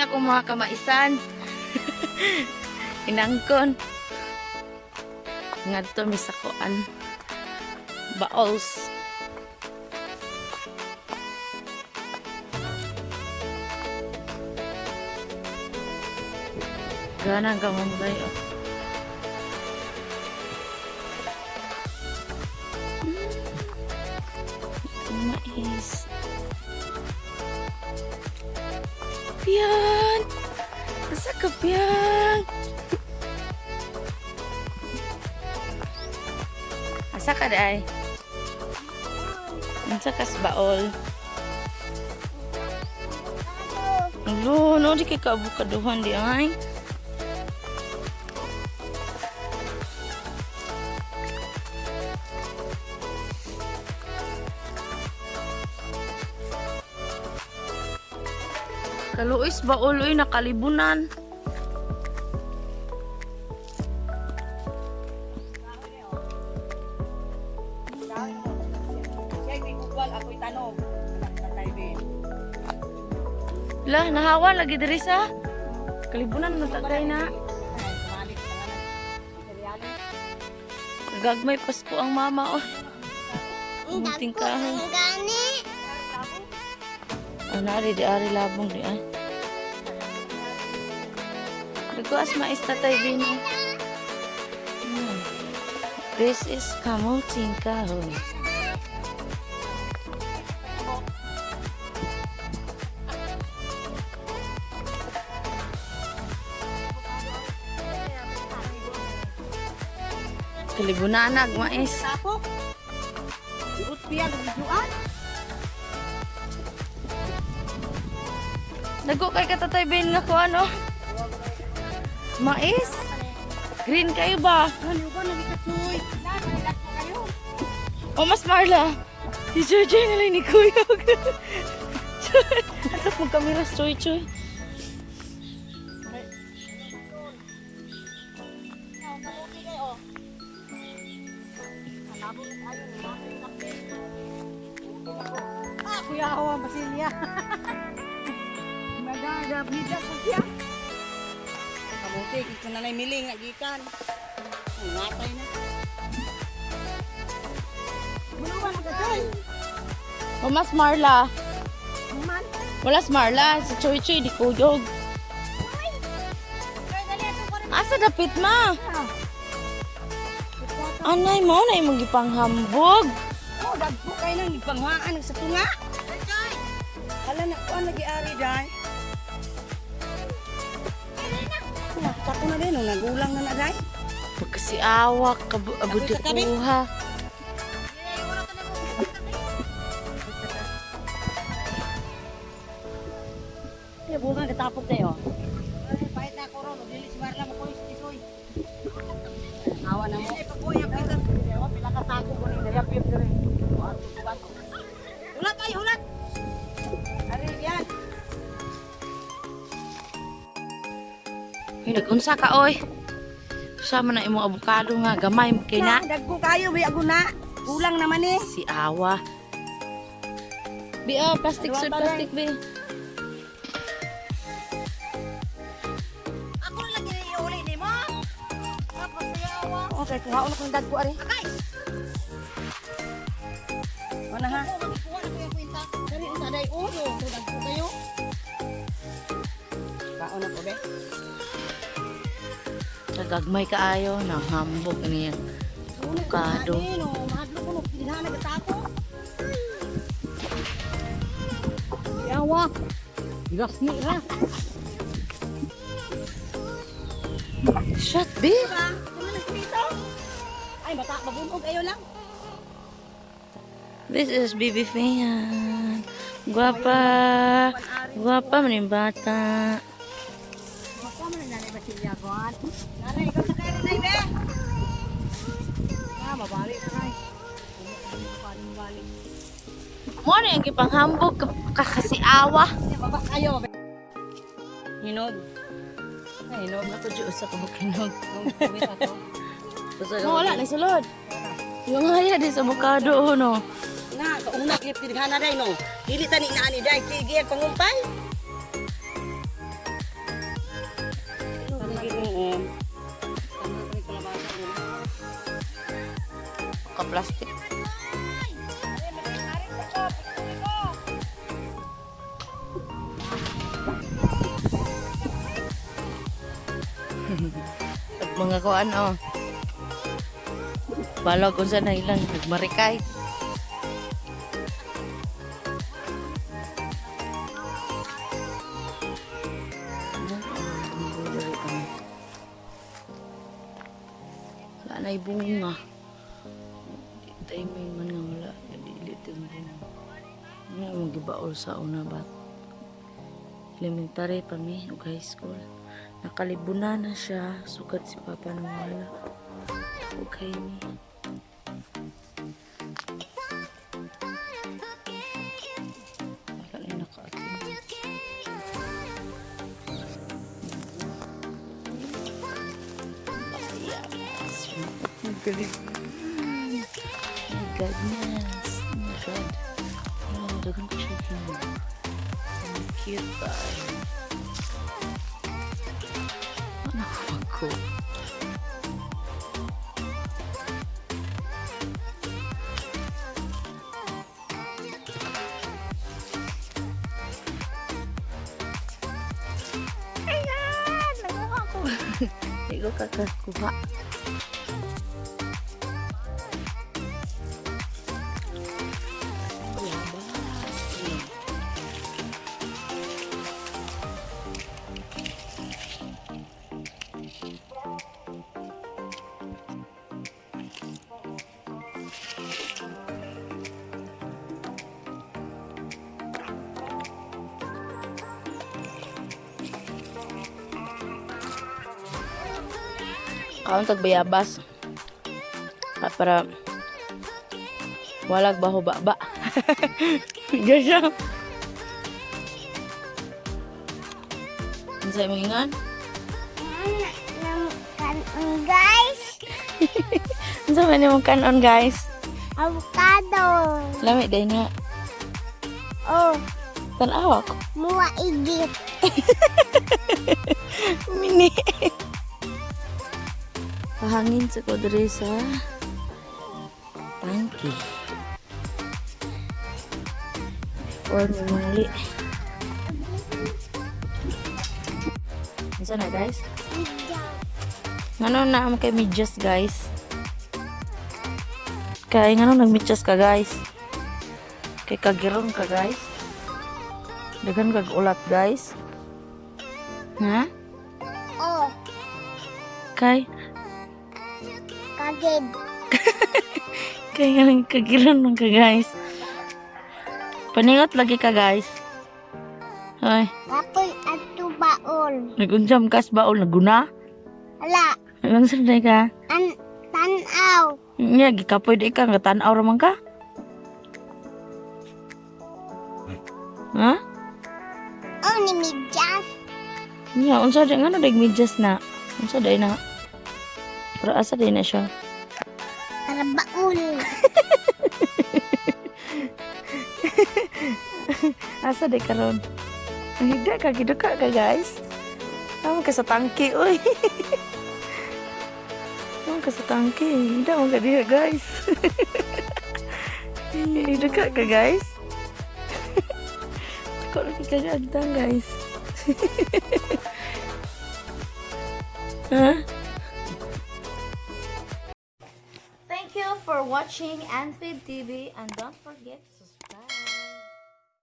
ni akong mga kamaisan. Inangkon. Ngadto mi sa kuan. Baols. Ganang kamumbay oh. Mais. Pian! Asa ka, Pian? Asa ka, day? Unsa kas baol? Alo, no, di kay kaabukaduhan di ay. Kaluis baol oy nakalibunan. Lah, nahawa lagi diri sa kalibunan man tagay na. Gagmay Pasko ang mama oh. Munting kahoy. Gani. Oh, naari di ari labong di ay. Nagkuas mais tatay Bino. This is kamuting kahoy. Kalibunanag mais. Tapok. Urot piya lujuan. Nago kay katatay Ben nga ko ano? Mais? Green kayo ba? Ano ba nagikatsoy? Na, nagilak ko kayo. O mas Marla. Si Joy Joy na lang ni Kuya. Atok mo kamera, Joy Joy. Ah, kuya awa basilya. Nagagabida ko siya. Kamuti, kito na na'y miling, nagikan. Natay na. Buluan ka choy. O mas Marla. Man. Wala si Marla. Si Choy Choy di kuyog. Asa dapit ma? Anay mo na imong gipanghambog. Oh, dagpo kayo nang ipanghuaan sa tunga. Hala na kuan lagi ari day. Nakita ko na din, oh, nagulang na na day. Pagkasiawak, abud Tabi sa tabi. kuha. Kaya bunga katapok tayo. Pahit na ako ron, dili si Marla mo kuy tisoy. Awa na mo. Pila ka sako ko ning daya pip diri. Hulat ay hulat. Ari yan. Uy, nagunsa ka oy. Sama na imong abukado nga gamay mo kay na. Dagko kayo bi aguna. Kulang naman eh. Si Awa. Bi, oh, plastic sir, plastic bi. Ako na lang iniuli ni mo. Tapos siya Okay, kuhaon ko yung dagko ari. Akay. Ano ha? Kuha na ko yung kwenta. Dari unsa day ulo, dagko kayo. Kaon na ko be. Nagagmay kaayo nang hambog niya. Abukado. Ano, mahadlok ko no, dinha nagatako. Yawa. Gas ni ra. Shut bi. Diba? Ano na dito? Ay, bata, mabunog ayo lang. This is Bibi Fian. Guwapa. Guwapa man yung bata. Mako man nanay Basilya kon. Nanay, ikaw sa kayo nanay be. Ah, mabali na nay. Mabali. Mo na yung gipanghambog kakasiawa. Mabas ayo. Hinog. Ay, hinog. Ako di usa ka bukinog. Hinog. Mo wala na sulod. Yung haya di sa abukado oh, no. Na, kauna klip dinha na day no. Dili tani na ani day sige pangumpay. ka plastic. At mga kuan oh. Balog unsa na ilang nagmarikay. Wala na bunga. Timing man nga wala. Nadilit yung bunga. Nga mong gibaol sa una ba? Elementary pa mi, ug high school. Nakalibuna na siya. Sukad si Papa nang wala. Okay ni. Wala na yung nakaatin. Ang galing. Oh my goodness. Oh my God. Oh, dagan ko siya dyan. Ang cute ba? Ano ko? Ayan! Nakuha ko. Hindi ko kakakuha. Labas. Kaon tag bayabas. Ah, para walag baho ba. Gasya. Unsa imong ingon? Kanon guys. Unsa man imong kanon, guys? Avocado. Lami day nga. Oh, Tan-awa ko. muwa igit. Mini. Pahangin sa ko diri sa tangki. Before muli. Unsa na, guys? Ngano na am kay medyas, guys? Kay ngano nagmedyas ka, guys? Kay kagiron ka, guys. Daghan kag ulat, guys. Ha? Oh, Kay kagid. Kay nga nang kagiron man ka, guys. Paningot lagi ka, guys. Ay, Kapoy at tubaol. nagunjam kas baol naguna. Ala, Nagunjam day ka. an tanaw. Nya gikapoy di ka nga tan-aw ra man ka. Ha? Oh, ni midyas. Nya unsa di ngano dag medyas na? Unsa day na? Pero asa day na siya? Para baol. Asa day karon? Ang higda ka giduka ka, guys. Tama ka sa tangki, oy. Tama ka sa tangki. Higda mo ka diha, guys. Higda ka, guys. Ako lagi ka gantang, guys. Ha? Thank you for watching Anfib TV and don't forget to